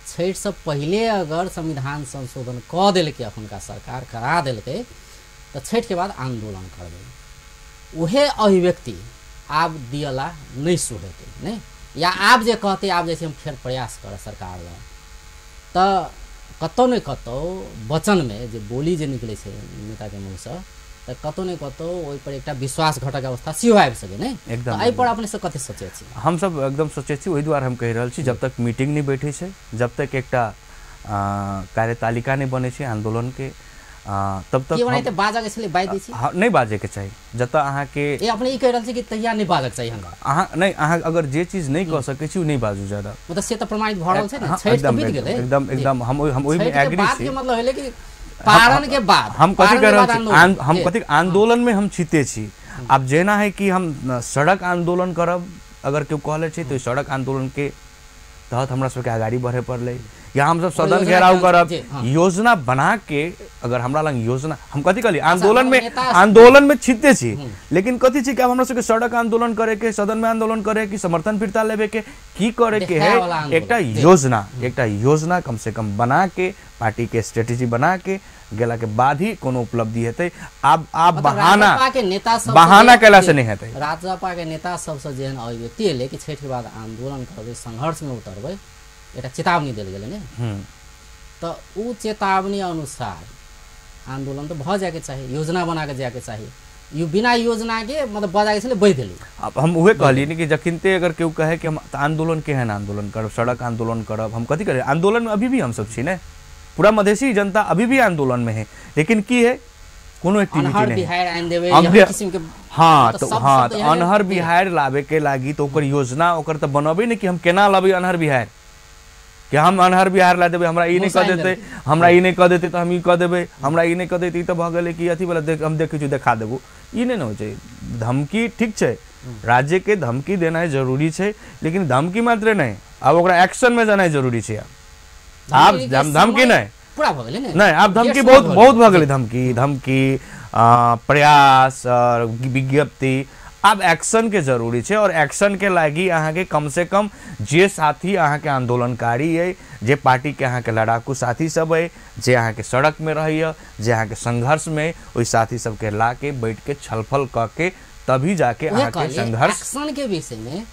छठ से पहिले अगर संविधान संशोधन कऽ देलकै अखुनका सरकार करा देलकै तऽ छठ के बाद आंदोलन करबै, उहे अभिव्यक्ति आब दियला नहि सुहेतै, नहि या आब जे कहतै आब जे छै हम फेर प्रयास करब सरकार लग, तऽ कतौ ने कतौ वचनमे जे बोली जे निकलै छै नेताके मुँहसँ तऽ कतौ ने कतौ ओहि पर एकटा विश्वास घटक अवस्था सेहो आबि सकै, नहि एकदम? एहि पर अपने सब कते सोचै छी? हमसब एकदम सोचै छी, ओहि दुआरे हम कहि रहल छी जब तक मीटिंग नहि बैठै छै, जब तक एकटा कार्यतालिका नहि बनै छै आंदोलन के, तब तक हम बाजऽ के छलै बाजि दै छी। हां, नहि बाजै के चाही। जतऽ अहाँके ए अपने ई कहि रहल छी कि तहिया नहि बाजऽ के चाही हमरा, अहाँ नहि, अहाँ अगर जे चीज नहि कऽ सकै छी ओ नहि बाजू ज्यादा, मतलब से तऽ प्रमाणित भऽ रहल छै ने, छठि तऽ बीत गेलै। एकदम एकदम हम ओहिमे एग्री छी। के मतलब भेलै कि पारण के बाद हम कथी कह रहल छी, हम कथी आंदोलन में हम छिते छी। आब जेना है कि हम सड़क आंदोलन करब, अगर केओ कहले छै तऽ सड़क आंदोलन के तहत हमरा सबके अगाड़ी बढ़े पड़लै, या हमसब सदन घेराव करब, योजना बना के अगर हमरा लग योजना, हम कथी कहली आंदोलन में, आंदोलन में छिते छी, लेकिन कथी छी कि अब हमरा सबके सड़क आंदोलन करे के, सदन में आंदोलन करे के, समर्थन फिरता लेवे के, की करे के है, एकटा योजना, एकटा योजना कम से कम बना के, पार्टी के स्ट्रेटेजी बना के गेला के बाद ही कोनो उपलब्धि हेतै। आब आब बहाना के नेता सब बहाना केला से नहीं हेतै। राजपा के नेता सबसे जेहन अभिव्यक्ति एलै कि छठि के बाद आंदोलन करबै, संघर्ष में उतरबै, एकटा चेतावनी देल गेलै ने, तऽ उ चेतावनी अनुसार आंदोलन तो भऽ जायके चाही, योजना बना के जायके चाही। यो बिना योजना के मतलब बजा के छलै बहि देली। अब हम उहे कहलियै ने कि जखिनते अगर केओ कहे कि हम आंदोलन केहन आंदोलन करब, सड़क आंदोलन करब, हम कथी करी, आंदोलन में अभी भी हम सब छी ने, पूरा मधेसी जनता अभी भी आंदोलन में है, लेकिन की है कोनो एक्टिविटी नहीं। बिहार आनि देबै यह किसिम के, हाँ तो हाँ तो अनहर बिहार लाबे के लागी तो ओकर योजना ओकर तो बनबे ने कि हम केना लाबे अनहर बिहार, कि हम अनहर बिहार ला देबै, हमरा ई नहीं कह देते, हमरा ई नहीं कह देते तो हम ई कह देबै, हमरा ई नहीं कह देते, ई तो भऽ गेलै कि अथी वाला देख हम देखै छी देखा देबो, ई नहीं ने होइ छै। धमकी ठीक छै, राज्य के धमकी देनाइ जरूरी छै, लेकिन धमकी मात्र नहीं, आब ओकरा एक्शन में जेनाइ जरूरी छै। आब धमकी नहीं पूरा भऽ गेलै ने, नहीं आब धमकी बहुत बहुत भऽ गेलै, धमकी धमकी प्रयास और विज्ञप्ति, आब एक्शन के जरूरी छै। और एक्शन के लागी अहाँके कम से कम जे साथी अहाँके आंदोलनकारी अइ, जे पार्टी के अहाँके लड़ाकू साथी सब अइ, जे अहाँके सड़क में रहैए, जे अहाँके संघर्ष में, ओहि साथी सबके ला के बैठ के छलफल कऽ के तभी जाके अहाँके संघर्ष। एक्शन के विषय में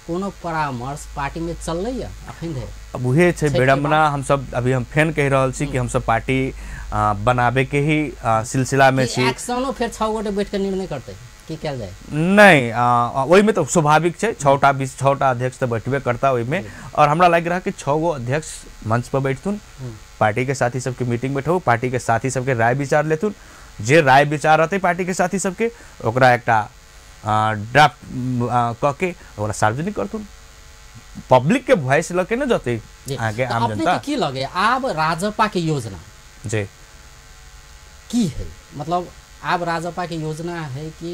कोनो परामर्श पार्टी में चललै अखन धरि? अब उहे छै विडम्बना। हम सब अभी हम फेन कहि रहल छी कि हम सब पार्टी बनाबे के ही सिलसिला में छी। एक्शनो फेर 6 गोटे बैठ के निर्णय करतै की कयल जाय? नहीं, ओहिमे तऽ स्वाभाविक छै, 6टा अध्यक्ष तऽ बैठबे करता ओहिमे। और हमरा लागि रहा कि 6 गो अध्यक्ष मंच पर बैठथुन, पार्टी के साथी सबके मीटिंग बैठू, पार्टी के साथी सबके राय विचार लेथुन, जे राय विचार रहतै पार्टी के साथी सबके ओकरा एकटा ड्राफ्ट कऽ के ओकरा सार्वजनिक करथुन, पब्लिक के वॉइस लऽ के ने जतै अहाँके आम जनता। की लगे आब राजपा के योजना जी की है? मतलब आब राजपा के योजना है कि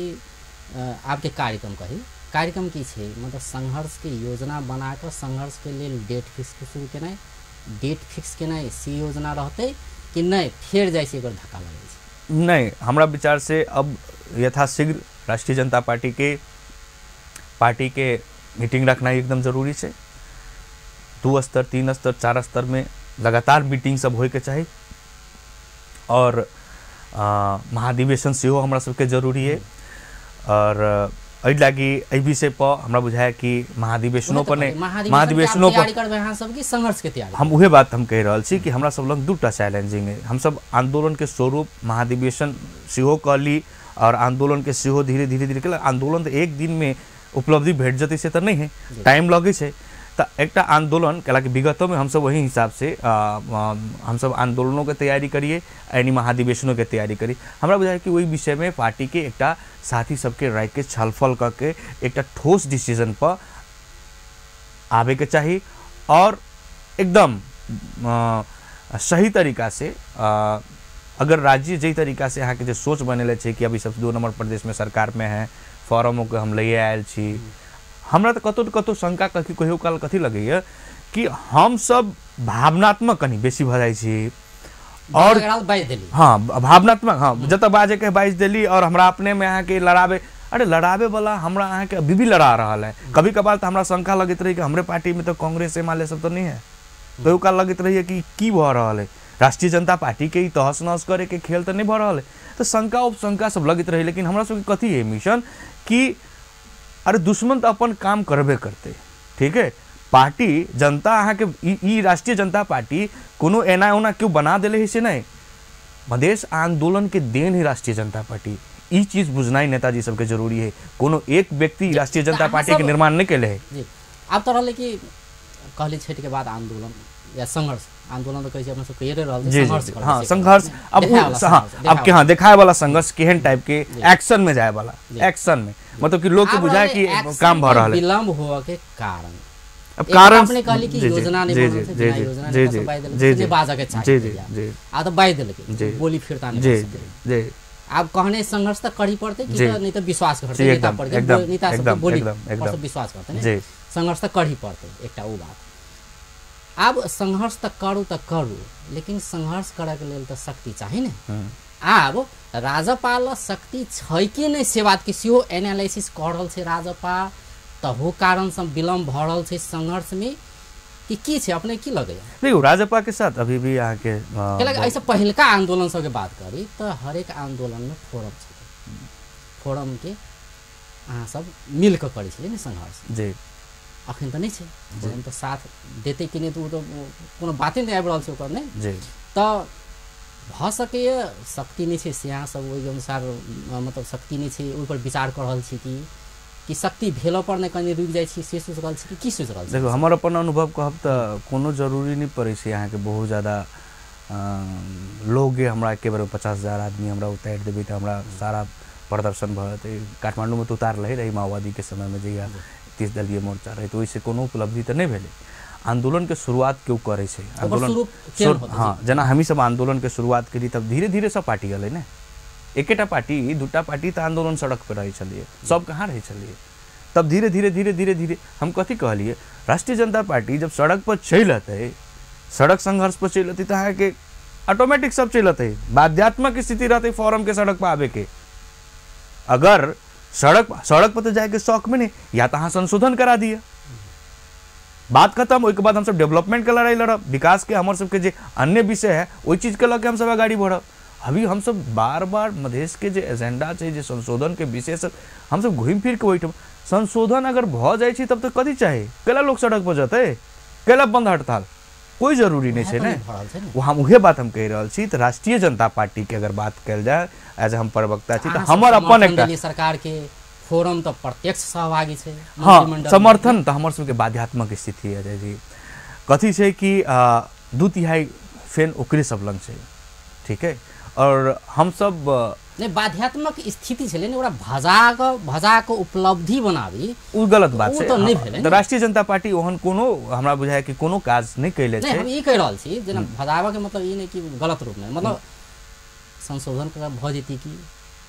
आपके कार्यक्रम कही, कार्यक्रम की छै? मतलब संघर्ष के योजना बना कऽ संघर्ष के लेल डेट फिक्स शुरू केनाइ, डेट फिक्स केनाइ से योजना रहतै कि नहीं फेर जाइ छै एकर धक्का लगै छै? नहीं, हमरा विचार से अब यथाशीघ्र राष्ट्रीय जनता पार्टी के मीटिंग रखना एकदम जरूरी छै। 2 स्तर 3 स्तर 4 स्तर में लगातार मीटिंग सब होइके चाही। और महाधिवेशन सेहो हमरा सबके जरूरी है। और एहि लागी एहि विषय पर हमरा बुझाय कि महाधिवेशनो पर नहीं, महाधिवेशनो पर सब संघर्ष के तैयारी। हम उहे बात हम कहि रहल छी कि हमरा सब लग 2टा चैलेंजिंग है। हम सब आंदोलन के स्वरूप महाधिवेशन सेहो कहली और आंदोलन के सेहो धीरे धीरे धीरे आंदोलन तो एक दिन में उपलब्धि भेट जतै से तऽ नहीं है, टाइम लगै छै। तऽ एकटा आंदोलन कैलाकि विगतों में हमसब वही हिसाब से हमसब आंदोलनों के तैयारी करिए यानी महाधिवेशनों के तैयारी करी। हमरा बुझाय कि ओहि विषय में पार्टी के एकटा साथी सबके राय के छलफल कऽ के एकटा ठोस डिसीजन पर आबे के चाही और एकदम सही तरीका से अगर राज्य जाहि तरीका से अहाँके जे सोच बनेले छै कि अभी सब 2 नंबर प्रदेश में सरकार में है, फॉर्मो के हम लैए आयल छी, हमरा तऽ कतौ कतौ शंका कहियो काल कथी लगैया कि हम सब भावनात्मक कनि बेसी भऽ जाइ छी और हाँ भावनात्मक, हाँ जतऽ बाजे के बाजि देली और हमरा अपने में अहाँके लड़ाबे, अरे लड़ाबे वाला हमरा अहाँके अभी भी लड़ा रहल है। कभी कभार तऽ हमरा शंका लगैत रही कि हमरे पार्टी में तो कांग्रेस एमाले सब तो नहीं है, कहियो काल लगैत रही कि की भऽ रहल है, राष्ट्रीय जनता पार्टी के तहस नहस करे के खेल तऽ नहीं भऽ रहल है, तऽ शंका उपशंका सब लगैत रही। लेकिन हमरा सबके कथी है मिशन कि अरे दुश्मन तो अपन काम करबे करते, ठीक है, पार्टी जनता अहाँके ई राष्ट्रीय जनता पार्टी कोनो एना ओना केओ बना देले है से नहीं, मधेश आंदोलन के then है राष्ट्रीय जनता पार्टी। ई चीज बुझनाइ नेताजी सबके जरूरी है, कोनो एक व्यक्ति राष्ट्रीय जनता पार्टी के निर्माण नहीं केले है। आब तो रहले कि कहली छठि के बाद आंदोलन या संघर्ष, आंदोलन तो कैसे अपना सब कहिए रहल संघर्ष, हाँ संघर्ष अब हाँ अब के हाँ देखाए वाला संघर्ष केहन टाइप के एक्शन में जाए वाला, एक्शन में मतलब कि लोग के बुझाए कि काम भ रहल है। विलंब होवा के कारण अब कारण अपने कहली कि योजना नहीं बनल छै, बिना योजना के सब बाइ देलक, जे बाजा के चाही आ त बाइ देलक, बोली फिरता नहीं। जी जी अब कहने संघर्ष त करी पड़ते कि नहीं त विश्वास करते नेता पर, नेता सब बोली पर सब विश्वास करते ने, संघर्ष त करी पड़ते एकटा उ बात। अब संघर्ष त करू त करू, लेकिन संघर्ष करैके लेल तऽ शक्ति चाही ने। आब राजपा ल शक्ति छै कि नहि से बात के सेहो एनालिसिस कऽ रहल छै राजपा, तहु कारणसँ विलम्ब भऽ रहल छै संघर्षमे कि की छै, अपने की लगैया? देखियौ राजपा के साथ अभी भी अहाँके एहिसँ पहिलका आंदोलन सबके बात करी तऽ हरेक आंदोलनमे फोरम छै, फोरमके अहाँ सब मिल कऽ करै छलियै ने संघर्ष। जी अखन तऽ नहि छै, फोरम तऽ साथ देतै कि नहि तऽ ओ तऽ कोनो बाते नहि आबि रहल छै ओकर। नहि जी तऽ भऽ सकैए शक्ति नहि छै से अहाँ सब ओहि अनुसार मतलब शक्ति नहि छै ओहिपर विचार कऽ रहल छी कि शक्ति भेलो पर नहि कनि रुकि जाइ छी से सोचि रहल छी कि की सोचि रहल छी? देखियौ हमर अपन अनुभव कहब तऽ कोनो जरूरी नहि पड़ै छै अहाँके बहुत ज्यादा लोग हमरा एके बेर 50,000 आदमी हमरा उतारि देबै तऽ हमरा सारा प्रदर्शन भऽ जेतै। काठमाण्डूमे तऽ उतारले रहै माओवादीके समयमे जहिया 30 दलीय मोर्चा रहै, तऽ ओहिसँ कोनो उपलब्धि तऽ नहि भेलै। आंदोलनके शुरुआत केओ करै छै, आंदोलन हाँ जेना हमही सब आंदोलनके शुरुआत केली तब धीरे धीरे सब पार्टी गेलै ने, एकेटा पार्टी दूटा पार्टी तऽ आंदोलन सड़क पर रहै छलियै, सब कहाँ रहै छलियै। तब धीरे धीरे धीरे धीरे धीरे हम कथी कहलियै, राष्ट्रीय जनता पार्टी जब सड़क पर चलि अतै, सड़क संघर्ष पर चलि अतै तऽ अहाँके ऑटोमेटिक सब चलि अतै, बाध्यात्मक स्थिति रहतै फोरम के सड़क पर आबैके। अगर सड़क सड़क पर तऽ जाइके शौक में नहीं, या तऽ अहाँ संशोधन करा दिअ, बात खत्म। ओहिके बाद हमसब डेवलपमेंट के लड़ाई लड़ब, विकास के हमर सबके जे अन्य विषय है ओहि चीज के लऽ के हमसब अगाड़ी बढ़ब। अभी हमसब बार बार मधेश के जे एजेंडा छै, जे संशोधन के विषय सब हमसब घुमि फिर के ओहिठाम संशोधन अगर भऽ जाइ छै तब तऽ कथी चाही, कैला लोक सड़क पर जेतै, कैला बंद हड़ताल, कोई जरूरी नहीं छै ने। वो हम उहे बात हम कहि रहल छी। तऽ राष्ट्रीय जनता पार्टी के अगर बात कयल जाय एज हम प्रवक्ता छी तऽ हमर अपन एकटा सरकार के फोरम तऽ प्रत्यक्ष सहभागी छै। हाँ समर्थन तऽ हमर सबके बाध्यात्मक स्थिति अजय जी कथी छै कि 2/3 फेन ओकरे सब लग छै, ठीक है, और हमसब नहीं बाध्यात्मक स्थिति छलै ने, ओकरा भजा के उपलब्धि बनाबी उ गलत बात छै, तऽ नहि भेलै। तऽ राष्ट्रीय जनता पार्टी ओहन कोनो हमरा बुझाय कि कोनो काज नहि कैले छै। नहीं हम ई कहि रहल छी जेना भजाबऽ के मतलब ई नहि कि गलत रूप में, मतलब संशोधन करा भऽ जेती कि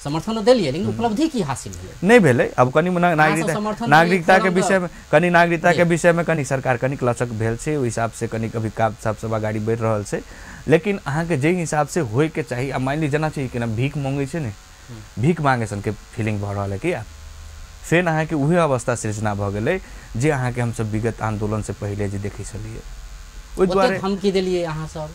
समर्थन तऽ देलियै लेकिन उपलब्धि की हासिल भेलै नहि भेलै। अब कनि नागरिकता के विषय में कनि नागरिकता के विषय में कनि सरकार कनिक लचक भेल छै, ओहि हिसाब से कनिक अभी काज सब अगाड़ी बढ़ि रहल छै, लेकिन अहाँके जे हिसाब से होइके चाही। आ मानि ली जेना छै कि भीख मांगै छै ने, भीख मांगे सनके फीलिंग भऽ रहल है कि फेर अहाँके उहे अवस्था सृजना भऽ गेलै जे अहाँके हमसब विगत आंदोलन से पहिले जे देखै छलियै। ओहि दुआरे धमकी देलियै अहाँ सब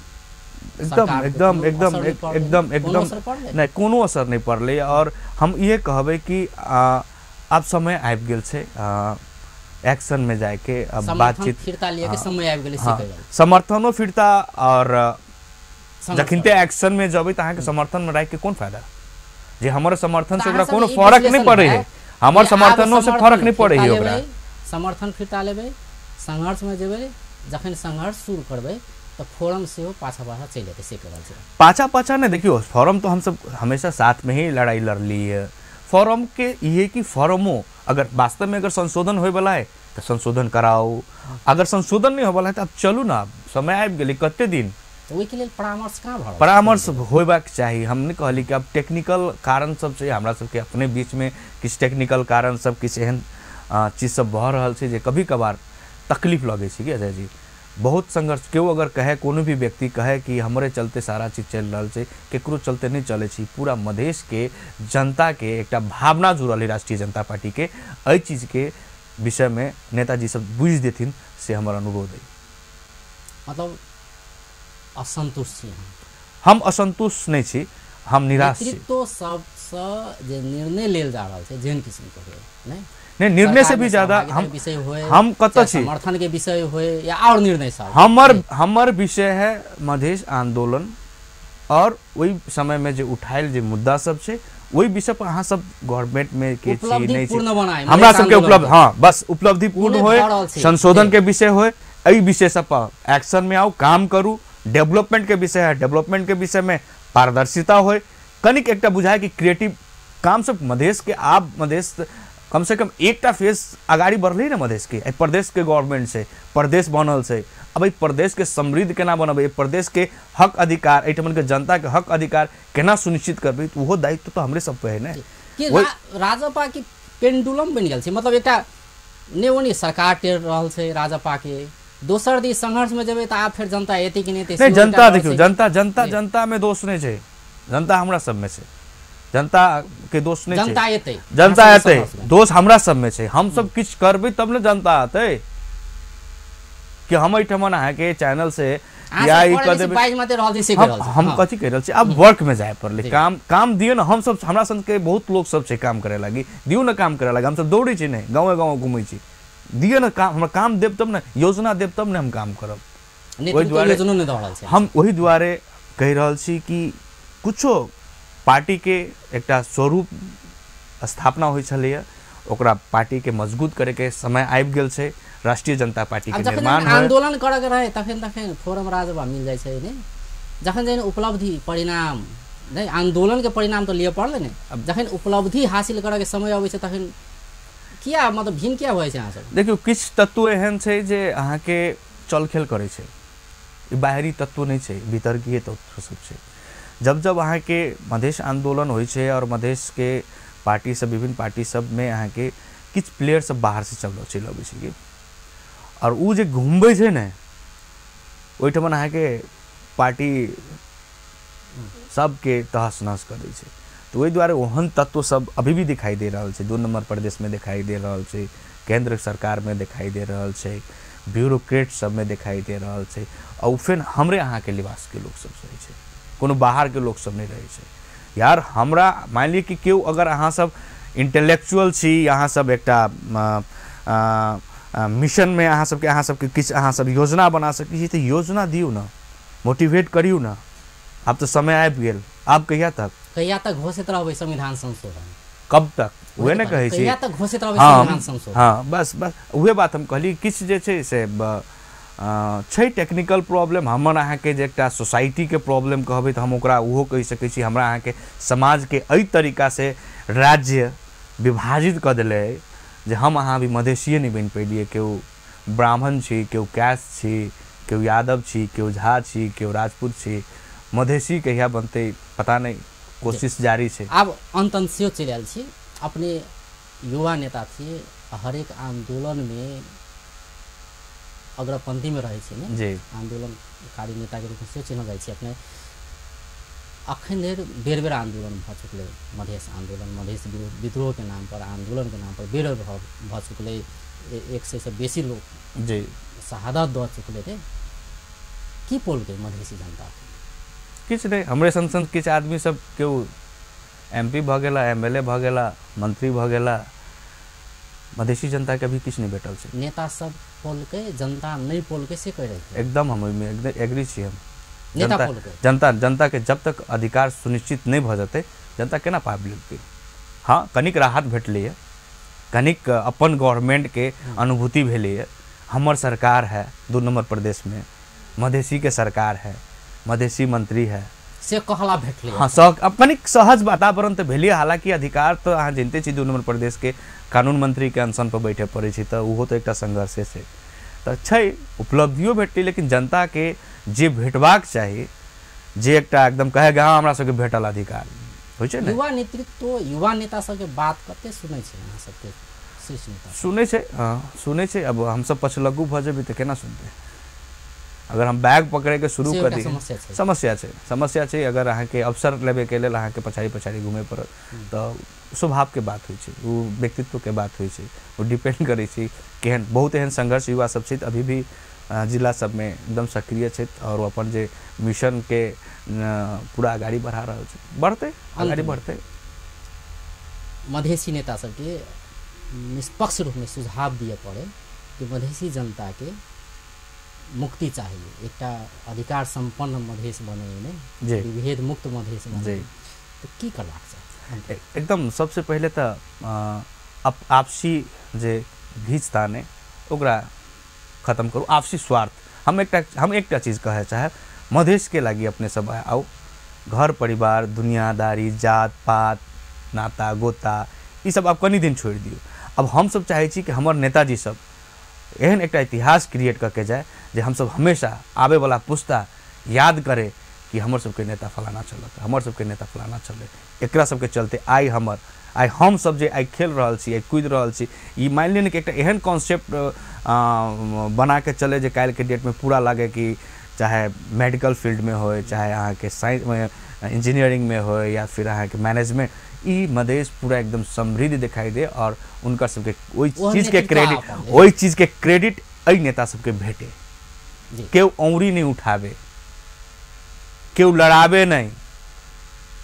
एकदम एकदम एकदम एकदम एकदम नहि कोनो असर नहि पड़लै। और हम इहे कहबै कि आब समय आबि गेल छै एक्शन में जाइके, अब बातचीत फिरता लिअ के समय आबि गेलै से कहि रहल, समर्थनो फिरता और जखिनते एक्शन में जेबै तऽ अहाँके समर्थन में राखि के कोन फायदा, जे हमर समर्थन से ओकरा कोनो फर्क नहि पड़ै है, हमर समर्थनो से फर्क नहि पड़ै है ओकरा। समर्थन फिरता लेबै, संघर्ष में जेबै, जखन संघर्ष शुरू करबै तऽ फोरम सेहो पाछा पाछा चलि जेतै से कहि रहल छै। पाछा पाछा नहि, देखियौ फोरम तो हमसब हमेशा साथ में ही लड़ाई लड़लियै। फोरम के इहे कि फोरमो अगर वास्तव में अगर संशोधन होयवला है तऽ संशोधन कराउ, अगर संशोधन नहीं होयवला है तऽ आब चलू ना, समय आबि गेलै कते दिन। ओहिके लेल परामर्श कहाँ भऽ रहल? परामर्श होयबाक चाही। हम नहि कहली कि आब टेक्निकल कारण सब छै, हमरा सबके अपने बीचमे किछु टेक्निकल कारण सब किछु एहन चीज सब भऽ रहल छै जे कभी कभार तकलीफ लगै छै कि अजय जी। बहुत संघर्ष केओ अगर कहे, कोनो भी व्यक्ति कहे कि हमरे चलते सारा चीज चलि रहल छै, केकरो चलते नहि चलै छै। पूरा मधेश के जनता के एकटा भावना जुड़ल है राष्ट्रीय जनता पार्टी के, एहि चीज के विषय में नेताजी सब बुझि देथिन से हमर अनुरोध है। मतलब असंतुष्ट छी हम? असंतुष्ट नहीं छी, हम निराश छी। नेतृत्व सबसँ जे निर्णय लेल जा रहल छै जेहन किसिम के होय, नहीं नहीं निर्णय से भी ज्यादा हम कतऽ छी, समर्थन के विषय होय या और निर्णय सब, हमर विषय है मधेश आंदोलन और वही समय में जे उठायल जे मुद्दा सब छै वही विषय पर अहाँ सब गवर्नमेंट में के छी नहीं छी, हमरा सबके उपलब्ध हाँ बस उपलब्धि पूर्ण होय, संशोधन के विषय होय, एहि विषय सब पर एक्शन में आओ, काम करू। डेवलपमेंट के विषय है, डेवलपमेंट के विषय में पारदर्शिता होय, कनिक एकटा बुझाय कि क्रिएटिव काम सब मधेश के। आब मधेश कम से कम एकटा फेज अगाड़ी बढ़लै ने मधेश के, एहि प्रदेश के गवर्नमेंट छै, प्रदेश बनल छै, अब एहि प्रदेश के समृद्ध केना बनबै, एहि प्रदेश के हक अधिकार, एहिठाम के जनता के हक अधिकार केना सुनिश्चित करबै, तऽ ओहो दायित्व तऽ हमरे सब पे है ने। कि राजपा के पेंडुलम बनि गेल छै, मतलब एकटा ने ओनी सरकार टेर रहल छै राजपा के, दोसर दिस संघर्ष में जेबै तऽ आब फेर जनता एतै कि नहि? नहि, जनता देखियौ, जनता जनता जनता में दोष नहि छै, जनता हमरा सब में छै, जनता के दोष नहि छै, जनता एतै, जनता एतै, दोष हमरा सब में छै। हम सब किछु करबै तब ने जनता एतै। कि हम एहिठमन अहाँके चैनल से या ई कऽ देबै, हम कथी कहि रहल छी, आब वर्क में जाय पड़लै, काम काम दियौ ने। हम सब, हमरा सबके बहुत लोक सब छै काम करे लागी, दियौ ने काम करे लागी। हम सब दौड़ै छी नहि, गाँवे गाँव घूमै छी, दियौ ने काम, हमरा काम देब तब ने, योजना देब तब ने हम काम करब। ओहि दुआरे हम ओहि दुआरे कहि रहल छी कि कुछो पार्टीके एकटा स्वरूप स्थापना होइ छलैए, ओकरा पार्टीके मजबूत करैके समय आबि गेल छै। राष्ट्रीय जनता पार्टी के निर्माण आंदोलन करे के रहे तखन तखन फोरम राजवा मिल जाइ छै ने, जखन जखन उपलब्धि परिणाम नहीं, आंदोलन के परिणाम तो लिए पड़लै ने, जखन उपलब्धि हासिल करे के समय अबै छै तखन किया मतलब भिन्न किया होइ छै अहाँ सब? देखियौ, किछु तत्व एहन छै जे अहाँके चलखेल करै छै, ई बाहरी तत्व नहि छै, भीतरकीय तत्व सब छै। जब जब अहाँके मधेश आंदोलन होइ छै और मधेशके पार्टी सब, विभिन्न पार्टी सब में अहाँके किछु प्लेयर सब बाहर से चलि अबै छै कि, और उ जे घुमबै छै ने ओहिठमन अहाँके पार्टी सबके तहस नहस कऽ दै छै। तऽ ओहि दुआरे ओहन तत्व सब अभी भी दिखाई दे रहल छै, 2 नंबर प्रदेशमे दिखाई दे रहल छै, केंद्र सरकारमे दिखाई दे रहल छै, ब्यूरोक्रेट सबमे दिखाई दे रहल छै। आ ओ फेर हमरे अहाँके लिबासके लोक सब रहै छै, कोनो बाहरके लोक सब नहि रहै छै। यार हमरा मानि लिअ कि केओ अगर अहाँ सब इंटेलेक्चुअल छी, अहाँ सब एकटा मिशनमे अहाँ सबके किछु अहाँ सब योजना बना सकै छी, तऽ योजना दियौ ने, मोटिवेट करियौ ने। आब तऽ समय आबि गेल, आब कहिया तक, कहिया तक घोषित रहबै संविधान संशोधन, कब तक, उहे ने कहै छी, कहिया तक घोषित रहबै संविधान संशोधन। हाँ, बस बस उहे बात हम कहली। किछु जे छै से छै टेक्निकल प्रॉब्लम, हमर अहाँके जे एकटा सोसाइटीके प्रॉब्लम कहबै तऽ हम ओकरा ओहो कहि सकै छी। हमरा अहाँके समाजके एहि तरीकासँ राज्य विभाजित कऽ देलै जे हम अहाँ अभी मधेशिए नहि बनि पेलियै। केओ ब्राह्मण छी, केओ कैश छी, केओ यादव छी, केओ झा छी, केओ राजपूत छी, मधेशी कहिया बनतै पता नहि, कोशिश जारी छै। आब अंत अंत सेहो चलि आयल छी, अपने युवा नेता छी, हरेक आंदोलनमे अग्रपंक्तिमे रहै छी ने जी, आंदोलनकारी नेताके रूपमे सेहो चिन्हल जाइ छी अपने। अखन धरि बेर बेर आंदोलन भऽ चुकलै, मधेश आंदोलन, मधेश विद्रोहके नाम पर, आंदोलनके नाम पर बेर बेर भऽ चुकलै, 100 से बेसी लोक जी शहादत दऽ चुकलै रे। की पोलकै मधेशी जनता? किछु नहि, हमरे सन सन किछु आदमी सब केओ एमपी भऽ गेला, एमएलए भऽ गेला, मंत्री भऽ गेला, मधेशी जनताके अभी किछु नहि भेटल छै। नेता सब पोलकै, जनता नहि पोलकै से कहि रहल छै। एकदम हम ओहिमे एकदम एग्री छी हम। नेता पोलकै, जनता जनता के जब तक अधिकार सुनिश्चित नहि भऽ जेतै जनता केना पाबि लेतै। हाँ, कनिक राहत भेटलैए, कनिक अपन गवर्नमेंटके अनुभूति भेलैए, हमर सरकार है 2 नंबर प्रदेशमे, मधेशीके सरकार है, मधेशी मंत्री है, से कहला भेटलै। हाँ, कनिक सहज वातावरण तऽ भेलियै। हालाँकि अधिकार तऽ अहाँ जनते छी 2 नंबर प्रदेशके कानून मंत्रीके अनशन पर बैठे पड़ै छै, तऽ ओहो तऽ एकटा संघर्षे छै। तऽ छै, उपलब्धियो भेटलै, लेकिन जनताके जे भेटबाक चाही, जे एकटा एकदम कहै हँ हमरा सबके भेटल अधिकार होइ छै ने। युवा नेतृत्व, युवा नेता सबके बात कते सुनै छै अहाँ सबके शीर्ष नेता? सुनै छै, हाँ सुनै छै। अब हमसब पछलग्गू भऽ जेबै तऽ केना सुनतै? अगर हम बैग पकड़ैके शुरू कऽ दी, समस्या छै, समस्या छै। अगर अहाँके अवसर लेबैके लेल अहाँके पछाड़ी पछाड़ी घूमय पड़त तऽ स्वभावके बात होइ छै, ओ व्यक्तित्वके बात होइ छै, ओ डिपेंड करै छै केहन। बहुत एहन संघर्ष युवा सब छै अभी भी जिला सबमे एकदम सक्रिय छथि और ओ अपन जे मिशनके पूरा अगाड़ी बढ़ा रहल छै, बढ़तै, अगाड़ी बढ़तै। मधेशी नेता सबके निष्पक्ष रूपमे सुझाव दिअ पड़े कि मधेशी जनताके मुक्ति चाहिए, एकटा अधिकार सम्पन्न मधेश बने ने, विभेद मुक्त मधेश बने, तो की करबाक चाही? एकदम सबसे पहिले तऽ आपसी जे घीचतान अइ ओकरा खत्म करू, आपसी स्वार्थ। हम एकटा चीज कहै चाहब, मधेशके लागि अपने सब आउ, घर परिवार, दुनियादारी, जात पात, नाता गोता ई सब आब कनि दिन छोड़ि दियौ। अब हमसब चाहै छी कि हमर नेताजी सब एहन एकटा इतिहास क्रिएट कऽ के जाय जे हमसब हमेशा आबैवला पुस्ता याद करे कि हमर सबके नेता फलाना चलक, हमर सबके नेता फलाना चले, एकरा सबके चलते आइ हमर आइ हम सब जे आइ खेल रहल छी, आइ कूदि रहल छी, ई मानि लिअ ने कि एकटा एहन कॉन्सेप्ट बना के चले जे काल्हिके डेटमे पूरा लागे कि चाहे मेडिकल फील्डमे होय, चाहे अहाँके साइंस इंजीनियरिंगमे होय या फिर अहाँके मैनेजमेंट, ई मधेश पूरा एकदम समृद्ध दिखाई दे और उनकर सबके ओहि चीजके क्रेडिट, ओहि चीजके क्रेडिट एहि नेता सबके भेटे। केओ औंरी नहीं उठावे, केओ लड़ावे नहीं,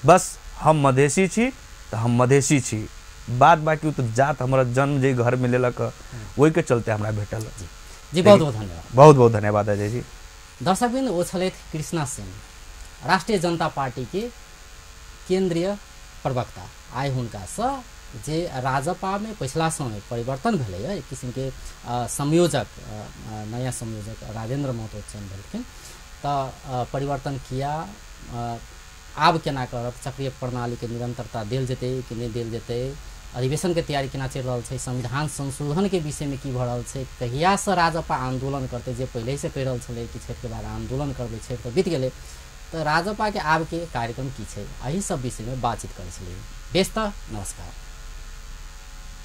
बस हम मधेशी छी तो हम मधेशी छी, बात बाकी तो जात हमारा जन्म जे घर में लेलक ओहि के चलते हमरा भेटल। जी बहुत बहुत धन्यवाद। बहुत बहुत धन्यवाद अजय जी। दर्शकबिन ओ छलथि कृष्णा सिंह, राष्ट्रीय जनता पार्टी के केंद्रीय प्रवक्ता। आइ हुनकासँ जे राजपा में पिछला समय परिवर्तन भेलै, एक किसिम के संयोजक, नया संयोजक राजेंद्र महतो चयन भेलखिन, तऽ परिवर्तन किया, आब केना करत, चक्रीय प्रणाली के निरंतरता देल जेतै कि नहि देल जेतै, अधिवेशन के तैयारी केना चलि रहल छै, संविधान संशोधन के विषय में की भऽ रहल छै, कहियासँ राजपा आंदोलन करतै, जे पहिलेसँ कहि रहल छलै कि छठि के बाद आंदोलन करबै, छठि तऽ बीत गेलै, तऽ राजपा के आब के कार्यक्रम की छै, एहि सब विषय में बातचीत करै छलियै। बेस तऽ नमस्कार।